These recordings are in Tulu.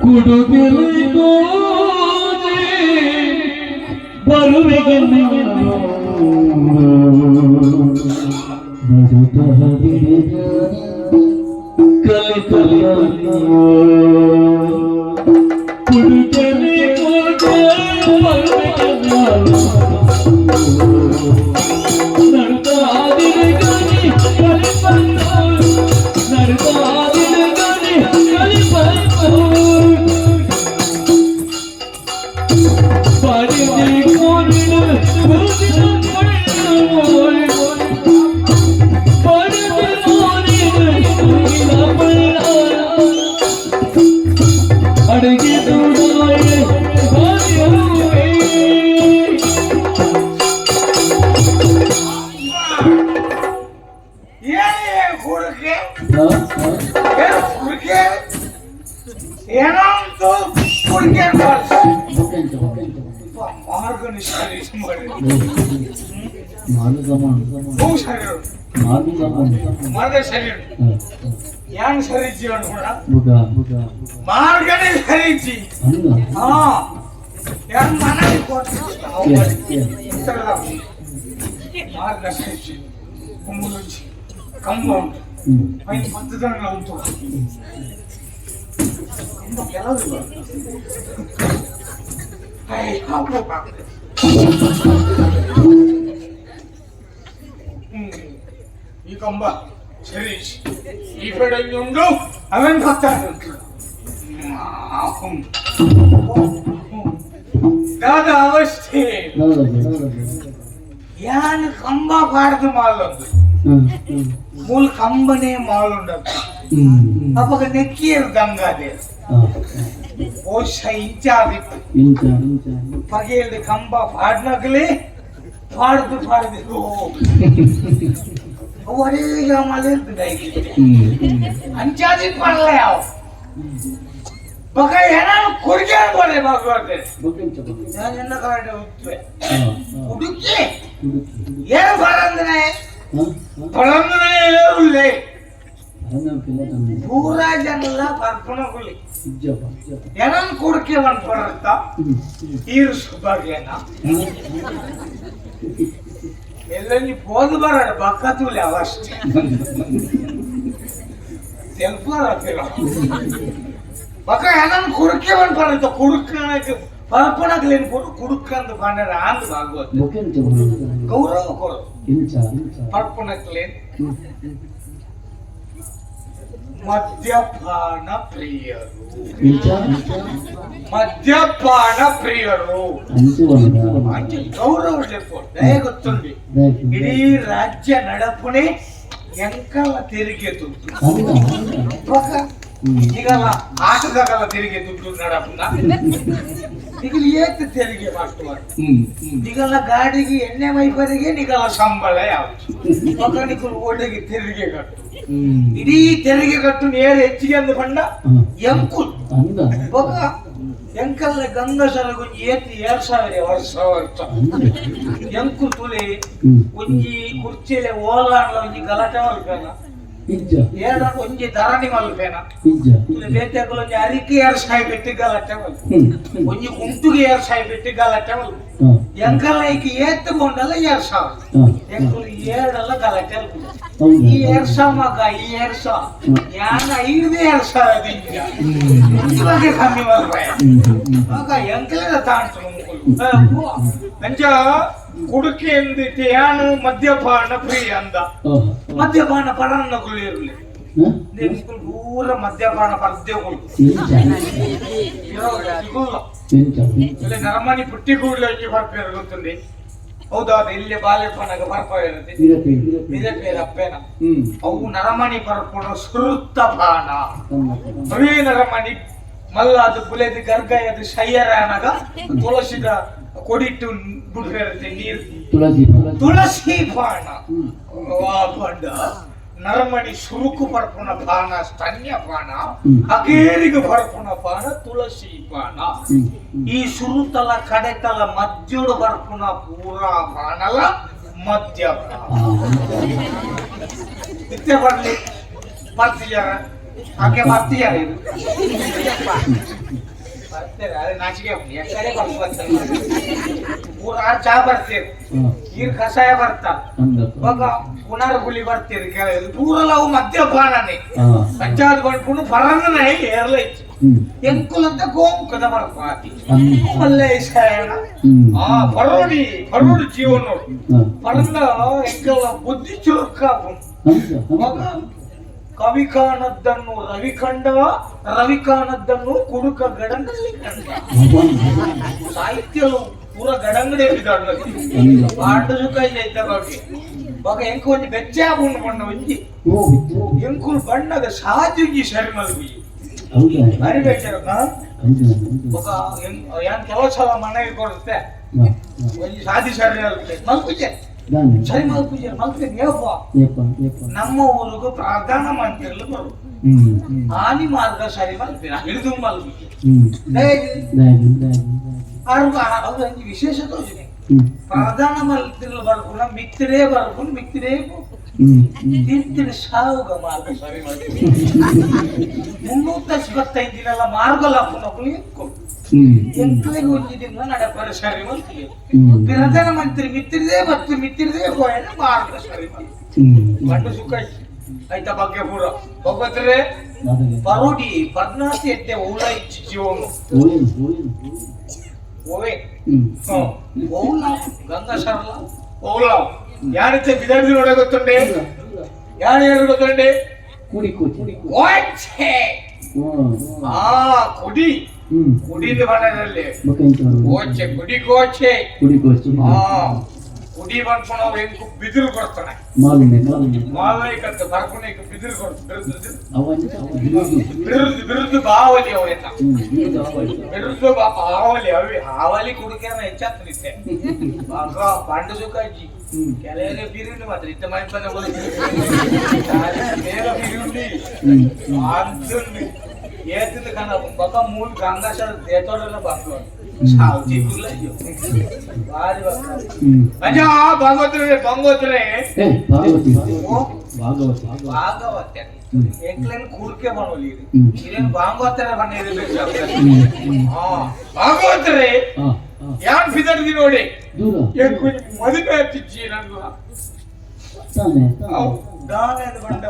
ಕುಡುಗೆಲೆ ಗೋಜೆ ಬರುವೆಗೆ ಕಲಿತಲಿಯೋ ಕುಡುಗೆಲೆ ಗೋಜೆ ಬರುವೆಗೆ ನಡುತ್ತಾದಿರುಗನಿ ಕಲಿಪಂದು ನಡುತ್ತಾದಿರುಗನಿ ಕಲಿಪಂದು ಪಡಿದಿ ಕೋರಿಡು ಗುರುವಿನ ಕೊಳ್ಳುವೋಯ್ ಪಡಿದಿ ಕೋರಿಡು ಗುರುವಿನ ಬಳ್ಳ ಅಡಗಿ ದುಡಾಯೆ ಬಾರಿಯುವೆ. ಏನೇ ಹುಡುಗೆ, ಏ ಹುಡುಗೆ, ಏನಂತ ಹುಡುಗೆ ಮಾರ್ಗನ ಸರಿ ಮಾಡಿ. ಹೂ, ಸರಿ. ಮಾರ್ಗ ಸರಿ. ಏನ್ ಸರಿ ಜೀವನ ಕೂಡ ಮಾರ್ಗನೇ ಸರಿಜಿ. ಹಾ, ಏನ್ ಮನೆ ಮಾರ್ಗ ಸರಿಜಿ. ಕುಂಬುಲುಂಚಿ ಕಂಬ ಉಂಟು. ಐದು ಪತ್ತು ಜನ ಉಂಟು ಕಂಬ ಕೆಲವು. ಈ ಕಂಬ ಸರಿ. ಈ ಕಡೆ ಉಂಟು, ಅವನ್ ಬರ್ತಾನೆ. ದಾದ ಅವಸ್ಥೆ. ಯಾನ್ ಕಂಬ ಪಾಡ್ದು ಮಾಲೊಂದು ಮೂಲ ಕಂಬನೇ ಮಾಲುಂಡದು. ಅಪಗ ನೆಕ್ಕಿಯರು ಗಂಗಾದೆ ಓಶ ಇಂಚಾದಿತ್ತು. ಪಗೆಯಲ್ಲಿ ಕಂಬ ಪಾಡ್ನಗಲೇ ಪಾಡ್ದು ಪಾಡ್ದು ಒರೇ ಮಲೆ. ಅಂಚಾದಿ ಪಡಲೆ ಅವು ಬಕ ಏನಾರು ಕುಡಿಗೆ ಬರೇ ಬಾಗುವಂತೆ. ನಾನು ಎನ್ನ ಕಾರಣ ಉತ್ತುವೆ ಉಡುಕಿ ಏನು ಬರಂದ್ರೆ ಬರಂದ್ರೆ ಉಳ್ಳೆ ಪೂರಾ ಜನಲ ಪರ್ಪಣಗುಲಿ ಏನನ್ ಕುಡ್ಕೆ ಒಂದ್ ಪಡತ್ತ ಈರು ಸುಬ್ಬಾಗ್ಯನ ಎಲ್ಲಲ್ಲಿ ಪೋದು ಬರ ಬಕ್ಕತುಲೆ ಅವಷ್ಟೇ ತೆಲ್ಪಾರ. ಬಕ್ಕ ಏನನ್ ಕುಡುಕೆ ಒಂದ್ ಪಡತ್ತ ಕುಡುಕನಕ್ಕೆ ಪರ್ಪಣಗ್ಲೇನು ಕೊಡು ಕುಡುಕಂದು ಪಂಡರ ಆಂದ್ ಭಾಗವತ ಗೌರವ ಕೊಡು ಪರ್ಪಣಕ್ಲೇನ್. ಮದ್ಯಪಾನ ಪ್ರಿಯರು, ಮದ್ಯಪಾನ ಪ್ರಿಯರು. మంచి ಗೌರವ చెప్పు ದಯ ಗೊತ್ತುಂಡಿ. ಇಡೀ ರಾಜ್ಯ ನಡಪುಣೆ ಎಂಕಲ್ಲ ತೆರಿಗೆ ದುಡ್ಡು ಬಕ ಈಗಲ್ಲ ಆಟದಾಗಲ್ಲ ತೆರಿಗೆ ದುಡ್ಡು ನಡಪುನ. ಈಗ ಏತ್ ತೆರಿಗೆ ಮಾಡ್ತುವ. ನಿಗಲ್ಲ ಗಾಡಿಗೆ ಎಣ್ಣೆ ಮೈಪರಿಗೆ ನಿಗಲ್ಲ ಸಂಬಳ ಯಾವುದು ಬಕ ನಿಕುಲು ಓಡೆಗೆ ತೆರಿಗೆ ಕಟ್ಟು. ಇಡೀ ತೆರಿಗೆ ಕಟ್ಟು ನೇರ ಹೆಚ್ಚಿಗೆ ಅಂದು ಪಂಡ ಎಂಕುಲ್ ಬೊಕ ಎಂಕಲ್ನ ಗಂಗಸರ ಗುಂಜಿ ಏತ್ 2000 ವರ್ಷ ವರ್ಷ ಎಂಕು ತುಲೆ ಒಂಜಿ ಕುರ್ಚಿಲೆ ಓಲಾಂಡ್ಲ ಒಂಜಿ ಗಲಾಟೆ ಮಲ್ಪೇನ, ಏನ ಒಂಜಿ ಧರಣಿ ಮಲ್ಪೇನ ತುಲೆ. ಬೇತೆಕುಲು ಒಂಜಿ ಅರಿಕೆ 2000 పెట్టి ಗಲಾಟೆ ಮಲ್ಪ, ಒಂಜಿ ಕುಂಟುಗೆ 2000 పెట్టి ಗಲಾಟೆ ಮಲ್ಪ. ಎಂಕಲ್ಲ ಈಗ ಏತ್ ಕೊಂಡಲ್ಲ 2000 ಎಂಕುಲು ಏಡಲ್ಲ ಗಲಾಟೆ ಮಲ್ಪ. ಈ 2000 ಮಗ, ಈ 2000 ಯಾನ ಐದು 2000 ದಿಂಜ ಇವಾಗ ಕಮ್ಮಿ ಮಲ್ಪೆ. ಮಗ ಎಂಕಲೇದ ತಾಂಟು ಅಂಚ ಕುಡುಕಿ ಎಂದಿತ್ತೆ. ಯಾನು ಮದ್ಯಪಾನ ಪ್ರಿಯ ಅಂದ. ಮದ್ಯಪಾನ ಪರನ್ನ ಕುಳ್ಳಿರ್ಲಿ ನಿಮ್ಗೆ ಪೂರ ಮದ್ಯಪಾನ ಪರ್ದೆ ಕೊಡು ಸಿಗುಲ್ಲ. ಇಲ್ಲಿ ನರಮನಿ ಪುಟ್ಟಿ ಕೂಡಲೇ ಒಂಜಿ ಬರ್ಪೇರು ಗೊತ್ತುಂಡಿ. ಹೌದಾ? ಇಲ್ಲಿ ಬಾಲೆಪನಗ ಬರ್ಪ ಇರುತ್ತೆ ಮಿರೆ ಅಪ್ಪೇನ. ಅವು ನರಮಣಿ ಪರ್ಪುಣ ಸುರುತ್ತ ಪಾನ. ಅವೇ ನರಮಣಿ ಮಲ್ಲ ಅದು ಬುಲೆದು ಗರ್ಗಯದು ಶಯ್ಯರಾನಗ ತುಳಸಿದ ಕೊಡಿಟ್ಟು ಬಿಡ್ಬೇರುತ್ತೆ ನೀರು. ತುಳಸಿ. ತುಳಸಿ ಪಾನ ವಾ ಪಂಡ ನರಮಣಿ ಸುರುಕು ಪರ್ಪುಣ ಪಾನ ಸ್ತನ್ಯ ಪಾನ. ಅಕೇರಿಗೆ ಪರ್ಪುಣ ಪಾನ ತುಳಸಿ ಪಾನ. ಈ ಸುರುತಲ ಕಡೆತಲ ಮದ್ಯೋಡು ಬರ್ಪುಣ ಪೂರಾ ಪಾನಲ ಮದ್ಯ. ಇತ್ತೆ ಬರ್ಲಿ ಬರ್ತಿಜಾರ. ಆಕೆ ಬರ್ತೀಯ ಬರ್ತಾರೆ ಅದೇ ನಾಚಿಕೆ ಎಕ್ಕಡೆ ಬರ್ತಾರೆ ಊರ ಆರ್ ಚಾ ಬರ್ತೀರಿ ನೀರ್ ಕಷಾಯ ಬರ್ತಾ ಇವಾಗ ಪುನರ್ ಗುಳಿ ಬರ್ತೀರಿ ಕೆಲವು ಪೂರಲ ಅವು ಮದ್ಯಪಾನನೆ ಪಂಚಾಯತ್ ಕೊಂಡು ಪರನ್ನ ಏರ್ಲ ಇತ್ತು ಎಂಕುಲಂತ ಗೋಂಕದ ಬರ್ಪಾತಿ ಒಳ್ಳೆ ಶರಣ ಆ ಪರೋಡಿ ಪರೋಡಿ ಜೀವನ ಪರಂದ ಎಂಕಲ ಬುದ್ಧಿ ಚುರುಕಾಪು. ಮಗ ಕವಿ ಕಾಣದ್ದನ್ನು ರವಿ ಕಂಡ, ರವಿ ಕಾಣದ್ದನ್ನು ಕುಡುಕ ಗಡಂಗಲ್ಲಿ ಕಂಡ. ಸಾಹಿತ್ಯಲು ಪೂರ ಗಡಂಗಡೆ ಪಾಂಡು ಸುಖ ಇದ್ದ ಬಗ್ಗೆ ಬಗ ಎಂಕು ಒಂಜಿ ಬೆಚ್ಚ ಉಂಡು ಕೊಂಡ ಒಂಜಿ ಎಂಕುಲು ಬಣ್ಣದ ಸಾಧ್ಯ ಸರಿ ಮಲ್ಪಿ ಬಾರಿ ಬೇಚಾರ. ಬೊಕ ಯಾನ್ ಕೆಲವು ಸಲ ಮನೆಗೆ ಕೊಡುತ್ತೆ ಒಂಜಿ ಸಾದಿ ಸರಿ ಮಲ್ಪುಜೆ ಮಲ್ಪುಜೆ ಸರಿ ಮಲ್ಪುಜೆ ಮಲ್ಪುಜೆ ಏಪ ನಮ್ಮ ಊರಿಗೂ ಪ್ರಧಾನ ಮಂತ್ರಿಗಳು ಬರು ಆನಿ ಮಾರ್ಗ ಸರಿ ಮಲ್ಪಿನ ಹಿಡಿದು ಮಲ್ಪುಜೆ ಆರು ಅದು ಒಂಜಿ ವಿಶೇಷ ತೋಜನೆ ಪ್ರಧಾನ ಮಂತ್ರಿಗಳು ಬರ್ಪುನ ಮಿತ್ರೇ ಬರ್ಪುನ ಮಿತ್ರೇ ತಿರ್ತಿನ ಸಾವುಗ ಮಾರ್ಗ ಸರಿ ಮಲ್ಪಿ 365 ದಿನಲ ಮಾರ್ಗ ಲಪ್ಪುನಕುಲು ఎక్కువ ಎಂಕ್ಲೆಗ್ ಒಂಜಿ ದಿನ ನಡಪರ ಸರಿ ಮಲ್ಪಿ ಪ್ರಧಾನ ಮಂತ್ರಿ ಮಿತ್ರದೇ ಬತ್ತು ಮಿತ್ರದೇ ಹೋಯನ ಮಾರ್ಗ ಸರಿ ಮಲ್ಪಿ ಬಂಡು ಸುಖ ಐತ ಬಗ್ಗೆ ಪೂರ ಹೋಗತ್ರೆ ಪರೋಡಿ ಪರ್ನಾಸಿ ಎಡ್ಡೆ ಓಲ ಇಚ್ಚಿ ಜೀವನು ಓವೆ ಓಲ ಗಂಗಾ ಸರಳ ಓಲ ಯಾರಿತ್ತೆ ಬಿದಾಡಿ ನೋಡ ಗೊತ್ತುಂಡೆ ಯಾರು ಯಾರು ಗೊತ್ತುಂಡೆ ಓಚೆ ಆ ಕುಡಿ ಕುಡಿದ ಬಣ್ಣದಲ್ಲಿ ಓಚೆ ಕುಡಿ ಕೋಚೆ ಆ ಕುಡಿ ಬಂದ್ಕೊಂಡು ಅವ್ರು ಹೆಂಗು ಬಿದಿರು ಕೊಡ್ತಾನೆ ಮಾಲೈಕಂತ ಬರ್ಕೊಂಡು ಬಿದಿರು ಕೊಡ್ತಾರೆ. ಬಿರುದು ಬಿರುದು ಬಾವಲಿ ಅವೆಲ್ಲ ಬಿರುದು ಆವಲಿ ಅವಿ ಆವಲಿ ಕುಡುಕೇನ ಹೆಚ್ಚಾಗ್ತದೆ ಬಾಗ ಪಾಂಡು ಸುಖಾಜಿ ಕೆಲವೇ ಬಿರುದು ಮಾತ್ರ ಇತ್ತ ಮನೆ ಬಂದ ಬೇಗ ಬಿರುಂಡಿ ಅಂತಂದು ಏತಿಂದ ಕಣ ಬಕ ಮೂಲ ಗಂಗಾಸರ ದೇತೋಡೆಲ್ಲ ಬಾಕ್ಲು ಸಾವ್ತಿ ಕುಲ್ಲ ಬಾರಿ ಬಕ್ಕ ಅಂಜಾ ಭಾಗವತ್ರೆ ಬಂಗೋತ್ರೆ ಭಾಗವತೆ ಎಂಕ್ಲೇನು ಕೂಡ್ಕೆ ಬನ್ನೋಲಿ ಇದೇನು ಭಾಗವತರ ಬನ್ನಿದೆ. ಭಾಗವತರೇ ಯಾನ್ ಫಿದರ್ದಿ ನೋಡಿ ಮದುವೆ ಆತಿಚ್ಚಿ ನನ್ನ ದಾನ ಬಂಡ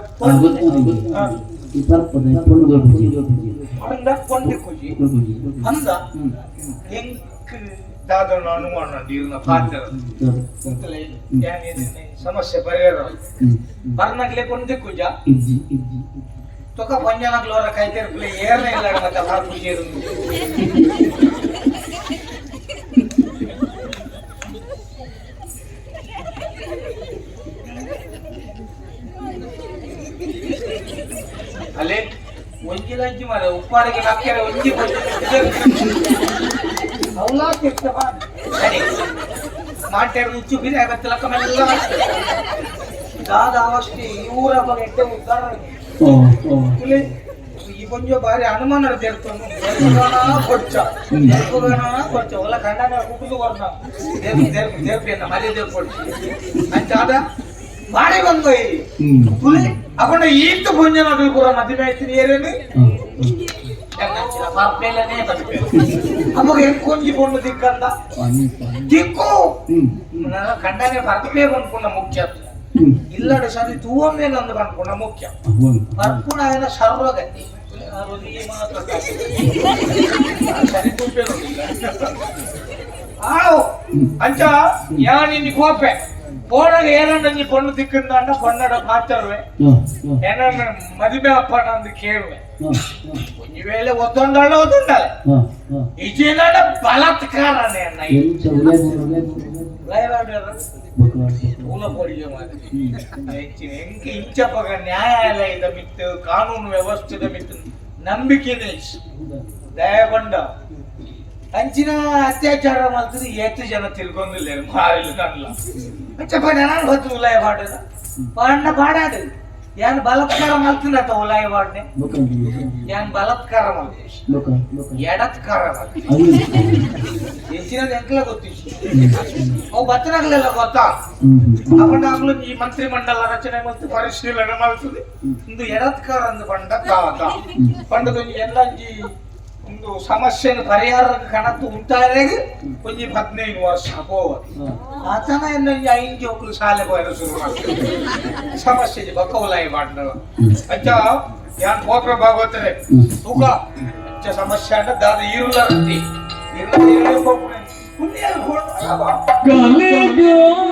ಪಂಡ ಪಂಡೆ ಕುಜಿ ಅಂದ ಎಂಕ್ ದಾದನ ಅನುಮಾನ ನೀರಿನ ಪಾತ್ರ ಸಮಸ್ಯೆ ಪರಿಹಾರ ಬರ್ನಗ್ಲೆ ಕೊಂದೆ ಕುಜ ತೊಕ ಪಂಜನಗ್ಲೋರ ಕೈತೇರ್ಪುಲೆ ಏರ್ನ ಇಲ್ಲ ಮತ್ತೆ ಭಾರ ಪೂಜೆ. ಅಲ್ಲೇ ಒಂಜಿ ಲಂಚಿ ಮಾರೆ ಉಪ್ಪಾಡಿಗೆ ಹಾಕ್ಯಾರೆ ಒಂಜಿ ಅವಲಾ ತಿರ್ತವ ಸರಿ ಮಾಟೇರು ಉಚ್ಚು ಬಿದೆ ಐವತ್ತು ಲಕ್ಕ ಮೇಲೆ ದಾದ ಅವಸ್ಥೆ ಈ ಊರ ಬಗ್ಗೆ ಎಟ್ಟೆ ಉದ್ದಾರ ಈ ಕೊಂಚ ಬಾರಿ ಅನುಮಾನ ದೇರ್ಕೊಂಡು ಕೊಚ್ಚ ದೇರ್ಪುಗಾನ ಕೊಚ್ಚ ಒಲ್ಲ ಕಂಡನ ಕುಟುದು ವರ್ಣ ದೇವ್ ದೇವ್ ದೇವ್ಪೇನ ಮನೆ ದೇವ್ ಕೊಡ್ಚ ಅಂಚಾದ ಬಾರಿ ಬಂದು పులి అప్పుడు ఈత పుంజన కూడా మధ్య ఏరేని అమ్మకి ఏం కొంజి పొండు దిక్కంద దిక్కు కండనే పర్పే కొనుక్కున్న ముఖ్య ఇల్లడు సరి తూవమే నందు అనుకున్న ముఖ్య పర్పుడు ఆయన సర్వగతి ಸರಿ ಆವು ಅಂಚ ಯಾನ್ ಕೋಪೆ ಪೋಣಗ ಏನಂಡ ನೀ ಪೊಣ್ಣು ದಿಕ್ಕಂದ ಪೊನ್ನಡ ಪಾತರುವೆ ಏನನ್ನ ಮದುವೆ ಅಪ್ಪನ ಅಂದು ಕೇಳುವೆ ಒಂಜಿ ವೇಳೆ ಒತ್ತೊಂಡಾಳ ಒತ್ತೊಂಡಾಳೆ ಇಜೇನಾಡ ಬಲಾತ್ಕಾರನೇ ಅನ್ನ ಮೂಲ ಪೊಡಿಗೆ ಮಾತ್ರ ಎಂಕ ಇಂಚಪಗ ನ್ಯಾಯಾಲಯದ ಮಿತ್ತು ಕಾನೂನು ವ್ಯವಸ್ಥೆದ ಮಿತ್ತು ನಂಬಿಕೆನೇ ದಯಪಂಡ ಅಂಚಿನ ಅತ್ಯಾಚಾರ ಮಲ್ತದ ಏತ್ ಜನ ತಿಳ್ಕೊಂಡಿಲ್ಲ ಮಾರಿಲ್ಲ ನನ್ಲ ಅಂಚಪ್ಪ ನಾನು ಹೊತ್ತು ಉಲಾಯ ಪಾಡದ ಪಾಂಡ ಪಾಡಾದು. ಯಾನ್ ಬಲತ್ಕಾರ ಮಲ್ತಿನತ ಉಲಾಯಿ ವಾಡ್ನೆ. ಯಾನ್ ಬಲತ್ಕಾರ ಮಲ್ತೆ, ಎಡತ್ಕಾರ ಮಲ್ತೆ. ಎಂಚಿನ ಎಂಕಲ ಗೊತ್ತಿಜ್ಜಿ. ಅವು ಬತ್ತನಾಗ್ಲೆಲ್ಲ ಗೊತ್ತಾ ಅಪಂಡ ಅಕ್ಲು ಈ ಮಂತ್ರಿ ಮಂಡಲ ರಚನೆ ಮಲ್ತು ಪರಿಶೀಲನೆ ಮಲ್ತದೆ. ಇಂದು ಎಡತ್ಕಾರ ಅಂದು ಪಂಡ ದಾದ ಪಂಡದೊಂಜಿ ಎಲ್ಲಂಜಿ ಒಂದು ಸಮಸ್ಯೆನ ಪರಿಹಾರ ಕಣತ್ತು ಉಂಟಾರೆಗ್ ಒಂಜಿ 15 ವರ್ಷ ಪೋವ. ಆತನ ಎನ್ನ ಐಂಜಿ ಒಕ್ಕಲು ಶಾಲೆ ಪೋಯರ ಶುರು ಮಾಡ್ತಾರೆ. ಸಮಸ್ಯೆ ಬಕ್ಕವಲಾಯಿ ಮಾಡ್ನಲ್ಲ. ಅಚ್ಚ, ಯಾನ್ ಪೋತ್ರ ಭಾಗವತರೆ ತೂಕ, ಅಚ್ಚ ಸಮಸ್ಯೆ ಅಂಡ ದಾದ ಈರುಲ ರತ್ತಿ ಈರುಲ ಈರುಲ ಪೋಪುನೆ ಪುಣ್ಯ. ಕಾಲಿಗೆ.